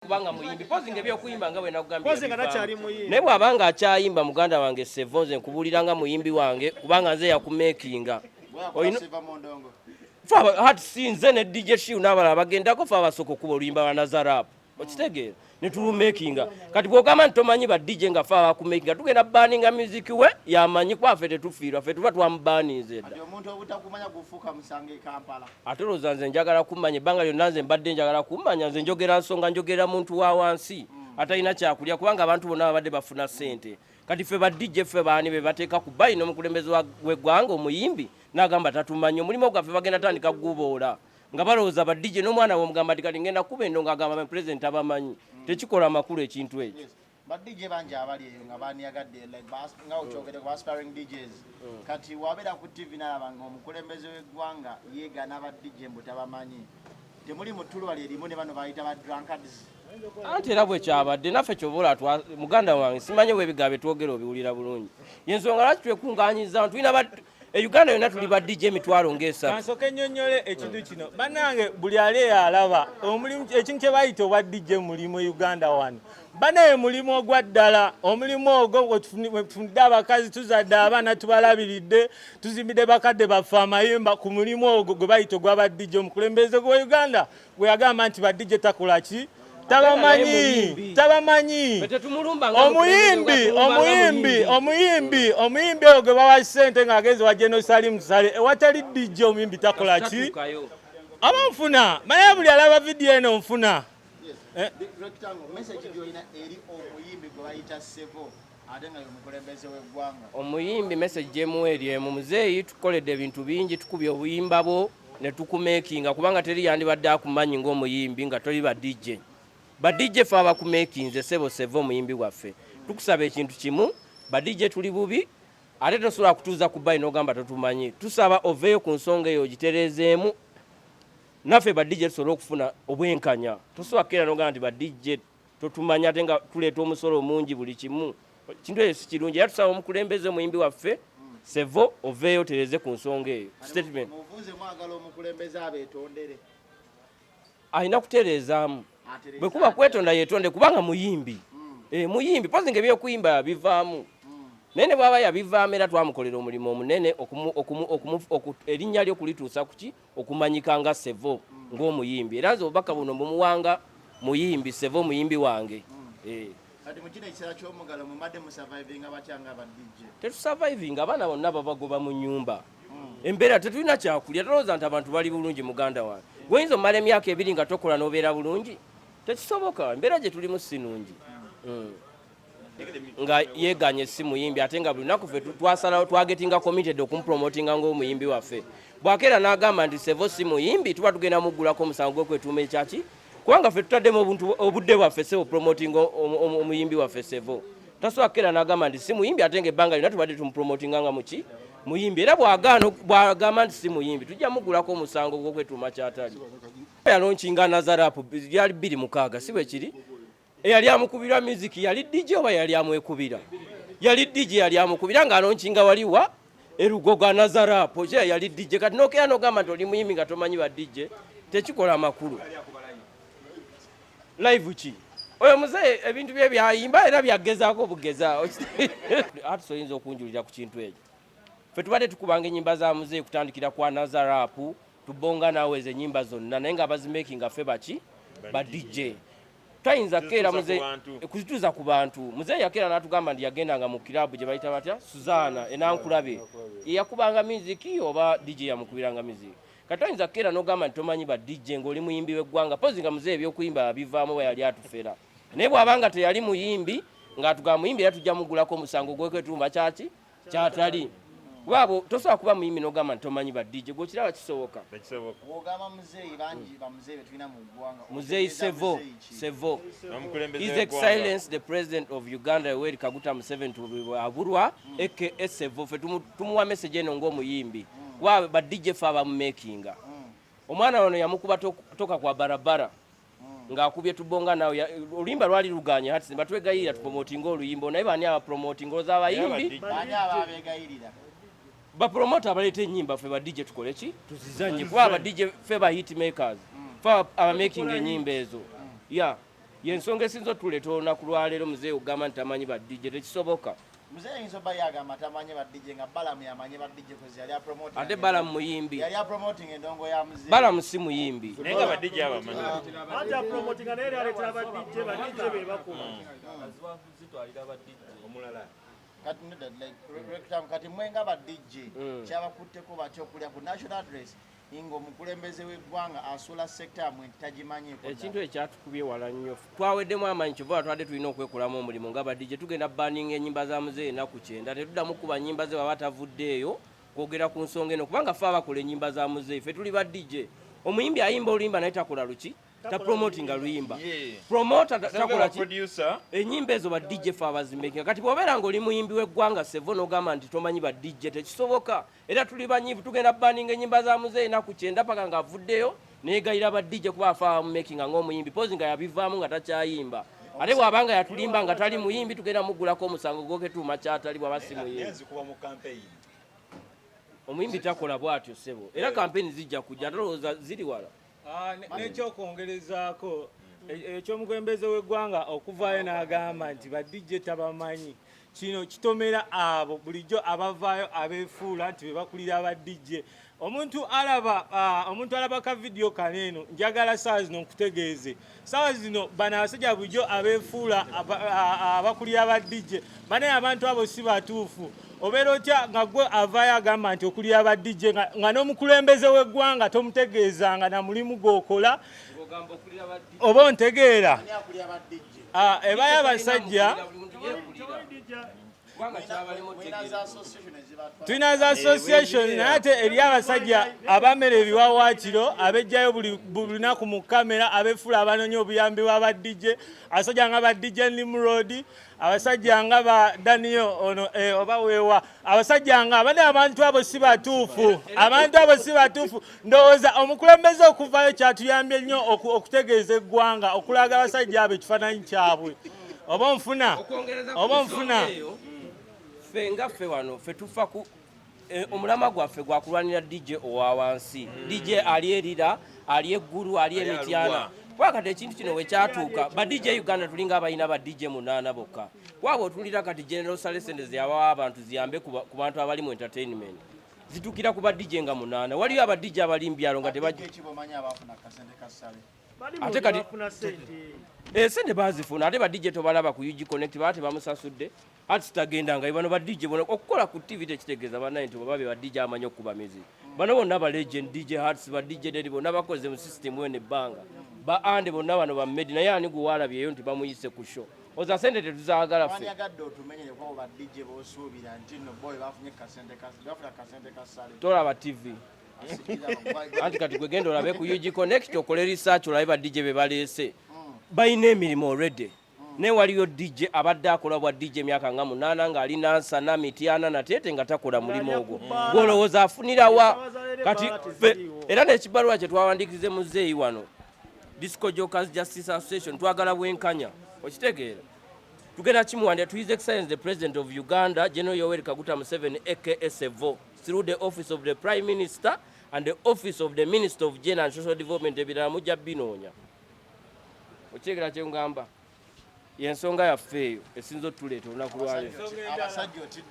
Kubanga muyimbi, pozi nga ebyokuyimba nga bwe nakugambye Pozi nga yabivaamu. takyali muyimbi. Naye bw'aba nga akyayimba, muganda wange Sevo, nze nkubuulira nga muyimbi wange, kubanga nze yakumekinga. Seva mu ndongo. Hati si nze ne DJ Shiu n'abalala bagendako, fe abasooka okuba oluyimba lwa Nazarap, okitegeera, ne tulumekinga. Kati bw'ogamba nti tomanyi ba DJ nga fe abakumekinga, tugenda baninga music we yamanyi, kuba ffe tetufiirwa, ffe tuba twamubaninze dda. Kati omuntu obutakumanya gufuuka musango e Kampala? Ate olowooza nze njagala kummanya? Ebbanga lyonna nze mbadde njagala kummanya? Nze njogera nsonga, njogera muntu wa wansi atalina kyakulya, kubanga abantu bonna babadde bafuna ssente. Kati ffe ba DJ, ffe baani be bateeka ku bbayi n'omukulembeze w'eggwanga omuyimbi n'agamba tatumanyi? Omulimu gwaffe bagenda tandika kuguboola nga balowooza ba DJ n'omwana we omugamba nti kati ngenda kuba endo ng'agamba pulezidenti abamanyi. Tekikola amakulu ekintu ekyo. Ba DJ bangi abali eyo nga banyagadde, like nga okyogere ku aspiring DJs. Kati wabeera ku TV nalaba nga omukulembeze w'eggwanga yeegana ba DJ mbu tabamanyi, temuli mu ttulwa lye limu ne bano bayita ba drunkards? Anti era bwe kyabadde naffe kyobola muganda wange, simanye bwebigambo byetwogera obiwulira bulungi. Yensonga lwaki twekuŋŋanyiza, tulina e Uganda yonna tuli ba DJ 30,000. Kansooke nnyonnyole ekintu kino. Bannange, buli ali eyo alaba omulimu, ekintu kye bayita obwa DJ mulimu e Uganda wano. Banaye, mulimu ogwa ddala. Omulimu ogwo wetufunidde abakazi, tuzadde abaana, tubalabiridde, tuzimbidde bakadde baffe amayumba ku mulimu ogwo gwe bayita ogwa ba DJ. Omukulembeze gwa Uganda gwe yagamba nti ba DJ takola ki? Tabamanyi, tabamanyi. Ffe tetumulumba nga omuyimbi mukulembeze, nga omuyimbi muyimbi. Omuyimbi oyo gwe bawa ssente ng'agenze wa General Salim Saleh, ewatali DJ omuyimbi takola ki? Tatuukayo. Aba nfuna manye, buli alaba vidiyo eno nfuna. Yes. Eh. Rectangle, message gy'olina eri omuyimbi gwe bayita Sevo ate nga ye omukulembeze w'eggwanga? Omuyimbi message gyemuwa eri emu: muzeeyi, tukoledde ebintu bingi, tukubye obuyimba bwo ne tukumekinga, kubanga teri yandibadde akumanyi ng'omuyimbi nga toli ba DJ. Ba DJ fe abakumekinze. Sebo Seva, omuyimbi waffe, tukusaba ekintu kimu. Ba DJ tuli bubi, ate tosobola kutuuza ku bbayi n'ogamba totumanyi. Tusaba oveeyo ku nsonga eyo, ogitereezeemu, naffe ba DJ tusobole okufuna obwenkanya. Tosobola kukeera n'ogamba nti ba DJ totumanya, ate nga tuleeta omusolo mungi, buli kimu. Kintu ekyo si kirungi, era tusaba omukulembeze, omuyimbi waffe Sevo, oveeyo otereze ku nsonga eyo. Statement. Muvuze mwagala omukulembeze abeetondere. Alina kutereezaamu. Atereeze Bwe kuba atya? kwetonda, yeetonde, kubanga muyimbi. Muyimbi, pozi nga ebyokuyimba yabivaamu, naye ne bwaba yabivaamu, era twamukolera omulimu omunene erinnya lye okulituusa kuki, okumanyika nga Sevo ng'omuyimbi. Era nze obubaka buno mbumuwanga muyimbi Sevo, omuyimbi wange. Kati mu kino ekiseera ky'omugalo mumadde musurvivinga batya nga ba DJ? Tetusurvivinga, abaana bonna babagoba mu nyumba, embeera tetulina kyakulya. Tolowooza nti abantu bali bulungi, muganda wange. Gwoyinza omumala emyaka 2 nga tokola n'obeera bulungi? Tekisoboka. Embeera gye tulimu si nungi. Nga yeeganye si muyimbi, ate nga buli lunaku ffe twasalawo, twagetinga committed okumupromotinga ng'omuyimbi waffe. Bwakeera n'agamba nti Sevo si muyimbi, tuba tugenda muggulako omusango gw'okwetuuma ekyaki, kubanga ffe tutaddemu obuntu, obudde bwaffe, sebo, promotinga omuyimbi waffe Sevo. Tasobola kukeera n'agamba nti si muyimbi, ate nga ebbanga lyonna tubadde tumupromotinga nga muki, muyimbi. Era bw'agaana, bw'agamba nti si muyimbi, tujja muggulako omusango gw'okwetuuma kyatali. Yalaunchinga Nazarap lyali 26, si bwe kiri? Eyali amukubira music yali DJ oba yali amwekubira? Yali DJ yali amukubira ng'alaunchinga waliwa erugogo Nazarap kye yali DJ. Kati nokeera nogamba nti oli muyimbi nga tomanyi ba DJ, tekikola amakulu. Live ki oyo muzeeyi, ebintu bye byayimba era byagezaako obugeza. Ati oyinza okunjulira ku kintu ekyo? Ffe tubadde tukubanga ennyimba za muzeeyi kutandikira kwa Nazarap, tubonga naawe, ezo ennyimba zonna, naye nga abazimakinga ffe baki, ba DJ. Tayinza keera Kuzituusa muzeeyi ku bantu. Kuzituuza ku bantu. Muzeeyi yakeera n'atugamba nti yagendanga mu kirabu gye bayita batya, Suzaana enankulabe, ye yakubanga music oba DJ yamukubiranga music. Kati toyinza kukeera n'ogamba nti tomanyi ba DJ ng'oli muyimbi w'eggwanga, pozi nga muzeeyi ebyokuyimba yabivaamu oba yali atufera. Naye bw'aba nga teyali muyimbi ng'atugamba muyimbi, era tujja mugulako omusango gw'okwetumba kyaki kyatali, kuba abo tosobola kuba muyimbi n'ogamba nti tomanyi ba DJ. Gwekiraba kisoboka? Tekisoboka. Bw'ogamba muzeeyi, bangi bamuzeeyi betulina mu ggwanga. Muzeeyi Otegeeza Sevo. muzeeyi ki? Sevo. Omukulembeze His w'eggwanga. Excellence the President of Uganda Yoweri Kaguta Museveni Aburwa, aka Sevo. Ffe tumuwa message eno ng'omuyimbi, kuba ba DJ fe abamumakinga. Omwana ono yamukuba toka kwa barabara ng'akubye tubonga nawe oluyimba lwali luganye. Hati batwegayirira tupromotinga oluyimba, naye bani abapromotinga? Olowooza abayimbi? Baani ababeegayirira? Bapromota abaleeta ennyimba. Ffe ba DJ tukole ki? Tuzizanye, kuba aba DJ ffe ba hit makers, ffe abamakinga ennyimba ezo, yeah. Yensonga esinza otuleeta olunaku lwaleero. Muzeeyi ogamba nti tamanyi ba DJ, tekisoboka. Muzeeyi ayinza obba yagamba tamanyi ba DJ nga Balamu yamanyi ba DJ 'cause yali apromoting. Ate Balamu muyimbi? Yali apromoting endongo ya muzeeyi. Balamu si muyimbi. Naye nga ba DJ abamanyi. Anti apromotinga, naye era aleetera ba DJ, ba DJ be bakuba. Omulala. Kati nedda, like, rectum, kati mwe nga ba DJ, kyabakutteko batya okulya ku national address nga omukulembeze w'eggwanga asuula sector yamwe nti tagimanyiiko ddala? Ekintu ekyatukubye wala nnyo, twaweddemu amaanyi. Kyova twadde tulina okwekolamu omulimu nga ba DJ. Tugenda banninga ennyimba za muzeeyi ennaku 90, tetuddamu kuba nnyimba ze baba tavuddeeyo kwogera ku nsonga eno, kubanga fe abakola ennyimba za muzeeyi, ffe tuli ba DJ. Omuyimbi ayimba oluyimba naye takola luki, tapromotinga luyimba. Promoter takola ki? Producer. Ennyimba ezo ba DJ fe abazimakinga. Kati bw'obeera ng'oli muyimbi w'eggwanga sevo n'ogamba nti tomanyi ba DJ, tekisoboka. Era tuli banyiivu, tugenda banninga ennyimba za muzeeyi ennaku 90 paka ng'avuddeyo neegayira ba DJ, kuba afa amumakinga ng'omuyimbi pozi nga yabivaamu nga takyayimba. Ate bw'abanga yatulimba nga tali muyimbi, tugenda muggulako omusango gwoketuuma kyatali bw'aba si muyimbi. Nenzikuba mu campaign. Omuyimbi takola bw'atyo, ssebo. Era kampeni zijja kujja, ate olowooza ziri wala? Ah, n'ekyokwongerezaako, ekyomukulembeze w'eggwanga okuvaayo n'agamba nti ba DJ tabamanyi, kino kitomera abo bulijjo abavaayo abeefuula nti be bakulira ba DJ. Omuntu alaba, omuntu alaba ka vidiyo kano eno, njagala saawa zino nkutegeeze, saawa zino bano abasajja bulijjo abeefuula abakulira ba DJ banaye, abantu abo si batuufu. Obeera otya nga gwe avaayo agamba nti okulira ba DJ nga n'omukulembeze w'eggwanga tomutegeezanga na mulimu gw'okola? Ng'ogamba okulira ba DJ. Oba ontegeera? Ani akulira ba DJ? Ah, ebayo abasajja. Kubanga kyabalimu. Mulina za association ezibatwala? Tulina za association, naye ate eri abasajja abamera ebiwawaatiro, abejjayo buli lunaku mu kamera, abefuula abanoonya obuyambi bwa ba DJ, abasajja nga ba DJ Nimrod, abasajja nga ba Daniel ono, oba weewa abasajja nga abane, abantu abo si batuufu, abantu abo si batuufu. Ndowooza omukulembeze okuvaayo kyatuyambye nnyo okutegeeza eggwanga, okulaga abasajja abo ekifaananyi kyabwe. Oba onfuna? Okwongereza ku Oba nsonga onfuna? eyo, ffe nga ffe wano ffe tufa ku omulama gwaffe gwakulwanira DJ owa wansi, DJ ali erira, ali eggulu, ali emityana. Arua. Kuba kati ekintu kino wekyatuuka, ba DJ Uganda tulinga abalina ba DJ munaana bokka. Kwaba otulira kati General Saleh sente zeyabawa abantu ziyambe ku bantu abali mu entertainment zituukira ku ba DJ nga munaana. Waliyo aba DJ abali mbyalo nga tebajja. Ki bomanyi abaafuna akasente ka Saleh? Bali Ate mu bafuna sente. Esente bazifuna, ate ba DJ tobalaba ku UG Connect, baba tebamusasudde ati tagenda. Nga bano ba DJ bona okukola ku TV tekitegeeza bannaye nti oba be ba DJ amanyi okukuba music. Bano bonna ba legend, DJ Hats, ba DJ Dedi, bonna bakoze mu system eno ebbanga, ba ande bonna bano ba Medi. Naye ani gwe waalabyeyo nti bamuyise ku show? Oza sente tetuzaagala ffe. Wandiyagadde otumenyere kwabo ba DJ b'osuubira nti nno boy bafunye kasente ka bafuna kasente ka Saleh. Tolaba TV? Anti kati gwe genda olabe ku UG Connect, okole research, olabe ba DJ be baleese balina emirimu already. Naye waliyo DJ abadde akola bwa DJ emyaka nga 8 ng'ali Nansana, Mityana, Nateete nga takola mulimu ogwo. Gwolowooza afunirawa kati ffe? Era n'ekibaluwa kye twawandiikirize muzeeyi wano, Disco Jokers Justice Association, twagala bwenkanya, okitegeera? Tugenda kimuwandira to His Excellence the President of Uganda, General Yoweri Kaguta Museveni aka Sevo, through the office of the Prime Minister and the office of the Minister of Gender and Social Development. Ebirala mujja binoonya. Okitegeera kyengamba? Yensonga yaffe eyo esinza otuleeta olunaku lwaleero. Abasajja otidde.